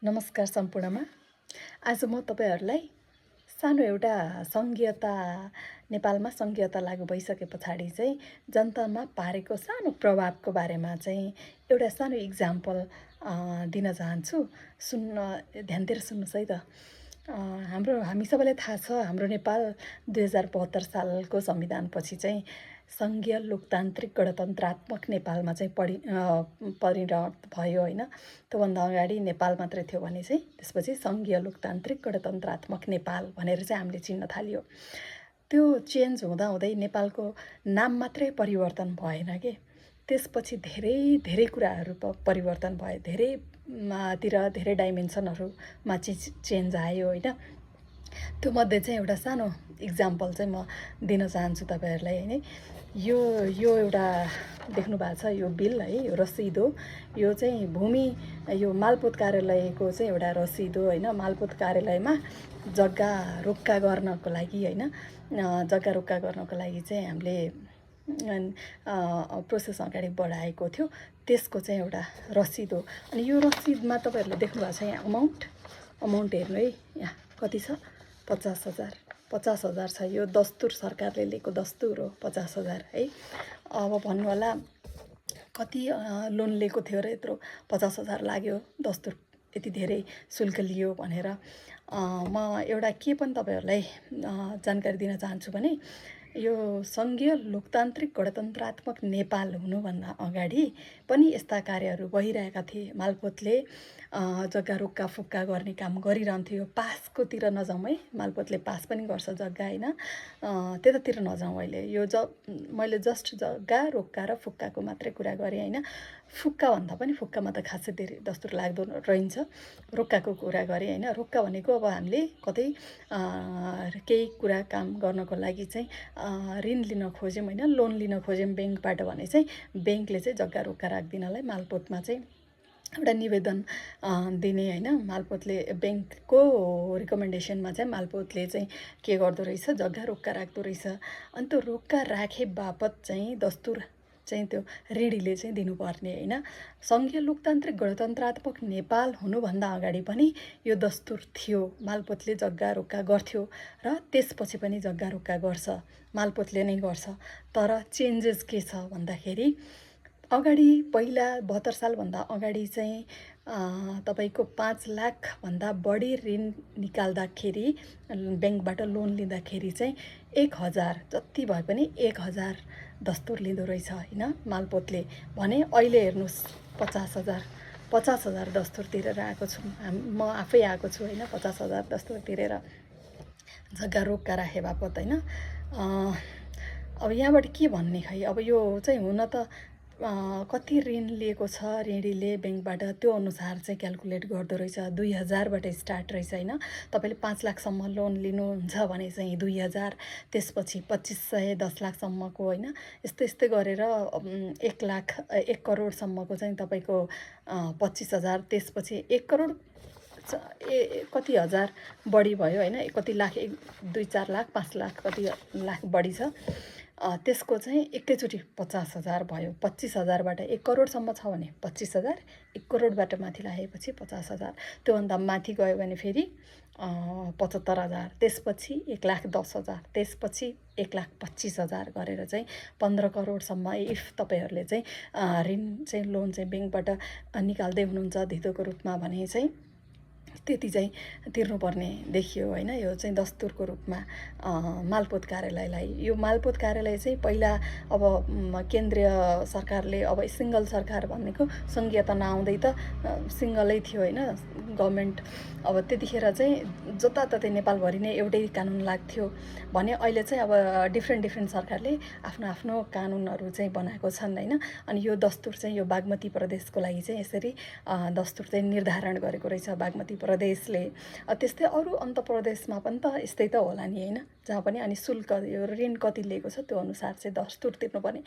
नमस्कार सम्पूर्णमा। आज म तपाईहरुलाई सानो एउटा संघीयता नेपालमा संघीयता लागू भइसके पछाडि चाहिँ जनतामा पारेको सानो प्रभावको बारेमा चाहिँ एउटा सानो इक्जाम्पल दिन चाहन्छु। ध्यान दिएर सुन्नुस् है त। हामी सबैलाई थाहा छ हाम्रो नेपाल 2072 सालको संविधानपछि चाहिँ संघीय लोकतान्त्रिक गणतन्त्रात्मक नेपालमा चाहिँ परिणत भयो हैन। त्योभन्दा अगाडि नेपाल मात्रै थियो भने चाहिँ त्यसपछि संघीय लोकतान्त्रिक गणतन्त्रात्मक नेपाल भनेर चाहिँ हामीले चिन्न थाल्यो। त्यो चेन्ज हुँदा हुँदै नेपालको नाम मात्रै परिवर्तन भएन के, त्यसपछि धेरै कुराहरू परिवर्तन भयो। धेरै डाइमेन्सनहरुमा चाहिँ चेन्ज आयो हैन। त्यो मध्ये चाहिँ एउटा सानो इक्जाम्पल चाहिँ म दिन चाहन्छु तपाईहरुलाई हैन। यो एउटा देख्नु भएको छ यो बिल है, यो रसिद हो। यो चाहिँ भूमि यो मालपोत कार्यालयको चाहिँ एउटा रसिद हो हैन। मालपोत कार्यालयमा जग्गा रोक्का गर्नको लागि हैन, जग्गा रोक्का गर्नको लागि चाहिँ हामीले प्रोसेस अगाडि बढाएको थियो, त्यसको चाहिँ एउटा रसिद हो। अनि यो रसिदमा तपाईहरुले देख्नु भएको छ यहाँ अमाउन्ट हेर्नु है, यहाँ कति छ, 50,000 छ। यो दस्तुर सरकारले लिएको दस्तुर हो, 50,000 है। अब भन्नु होला कति लोन लिएको थियो र यत्रो 50,000 लाग्यो, दस्तुर यति धेरै शुल्क लियो भनेर। म एउटा के पनि तपाईहरुलाई जानकारी दिन चाहन्छु भने यो संघीय लोकतान्त्रिक गणतन्त्रात्मक नेपाल हुनुभन्दा अगाडि पनि यस्ता कार्यहरू भइरहेका थिए। मालपोतले जग्गा रोक्का फुक्का गर्ने काम गरिरहन्थ्यो। पासकोतिर नजाउँ है, मालपोतले पास पनि गर्छ जग्गा हैन, त्यतातिर नजाउँ अहिले। मैले जस्ट जग्गा रोक्का र फुक्काको मात्रै कुरा गरेँ हैन। फुक्का भन्दा पनि फुक्कामा त खासै धेरै दस्तुर लाग्दो रहन्छ। रोक्काको कुरा गरेँ हैन। रोक्का भनेको अब हामीले कतै केही कुरा काम गर्नको लागि चाहिँ ऋण लिन खोज्यौँ हैन, लोन लिन खोज्यौँ बैंकबाट भने चाहिँ बैंकले चाहिँ जग्गा रोक्का राख्दिनलाई मालपोतमा चाहिँ एउटा निवेदन दिने हैन। मालपोतले बैंकको रिकमेन्डेसनमा चाहिँ मालपोतले चाहिँ के गर्दो रहेछ, जग्गा रोक्का राख्दो रहेछ। अनि त्यो रोक्का राखे बापत चाहिँ दस्तुर चाहिँ त्यो ऋणीले चाहिँ दिनुपर्ने हैन। संघीय लोकतान्त्रिक गणतन्त्रात्मक नेपाल हुनुभन्दा अगाडि पनि यो दस्तुर थियो। मालपोतले जग्गा रोक्का गर्थ्यो र त्यसपछि पनि जग्गा रोक्का गर्छ, मालपोतले नै गर्छ। तर चेन्जेस के छ भन्दाखेरि अगाडि पहिला 72 सालभन्दा अगाडि चाहिँ तपाईको 5 लाख भन्दा बढी ऋण निकाल्दाखेरि बैंकबाट लोन लिँदाखेरि चाहिँ 1000 जति भए पनि 1000 दस्तुर लिँदो रहेछ हैन मालपोतले भने। अहिले हेर्नुस् 50,000 दस्तुर तिरेर आएको छु, म आफै आएको छु हैन। 50,000 दस्तुर तिरेर जग्गा रोक्का राखे बापत हैन। अब यहाँबाट के भन्ने खै, अब यो चाहिँ हुन त कति ऋण लिएको छ ऋणीले बैंकबाट त्यो अनुसार चाहिँ क्याल्कुलेट गर्दो रहेछ। 2000 बाट स्टार्ट रहेछ हैन। तपाईले 5 लाखसम्म लोन लिनुहुन्छ भने चाहिँ 2000, त्यसपछि 2500 10 लाखसम्मको हैन, यस्तै गरेर 1 करोडसम्मको चाहिँ तपाईको 25,000, त्यसपछि 1 करोड कति हजार बढी भयो हैन। कति लाख, 2-4 लाख 5 लाख कति लाख बढी छ। त्यसको चाहिँ एकैचोटी 50,000 भयो। 25,000 बाट 1 करोडसम्म छ भने 25,000, 1 करोडबाट माथि लागेपछि 50,000, त्योभन्दा माथि गयो भने फेरि 75,000, त्यसपछि 1,10,000, त्यसपछि 1,25,000 गरेर चाहिँ 15 करोडसम्म इफ तपाईहरुले चाहिँ ऋण चाहिँ लोन चाहिँ बैंकबाट निकाल्दै हुनुहुन्छ धितोको रूपमा भने चाहिँ त्यति चाहिँ तिर्नुपर्ने देखियो हैन। यो चाहिँ दस्तुरको रूपमा मालपोत कार्यालयलाई। यो मालपोत कार्यालय चाहिँ पहिला अब केन्द्रीय सरकारले, अब सिंगल सरकार भनेको संघीयता नआउँदै त सिंगलै थियो हैन गभर्नमेन्ट। अब त्यतिखेर चाहिँ जताततै नेपालभरि नै एउटै कानुन लाग्थ्यो भने अहिले चाहिँ अब डिफ्रेन्ट सरकारले आफ्नो कानुनहरू चाहिँ बनाएको छन् हैन। अनि यो दस्तुर चाहिँ यो बागमती प्रदेशको लागि चाहिँ यसरी दस्तुर चाहिँ निर्धारण गरेको रहेछ बागमती प्रदेशले। त्यस्तै अरु अन्त प्रदेशमा पनि त यस्तै त होला नि हैन, जहाँ पनि। अनि शुल्क यो ऋण कति लिएको छ त्यो अनुसार चाहिँ दस्तुर तिर्नुपर्ने।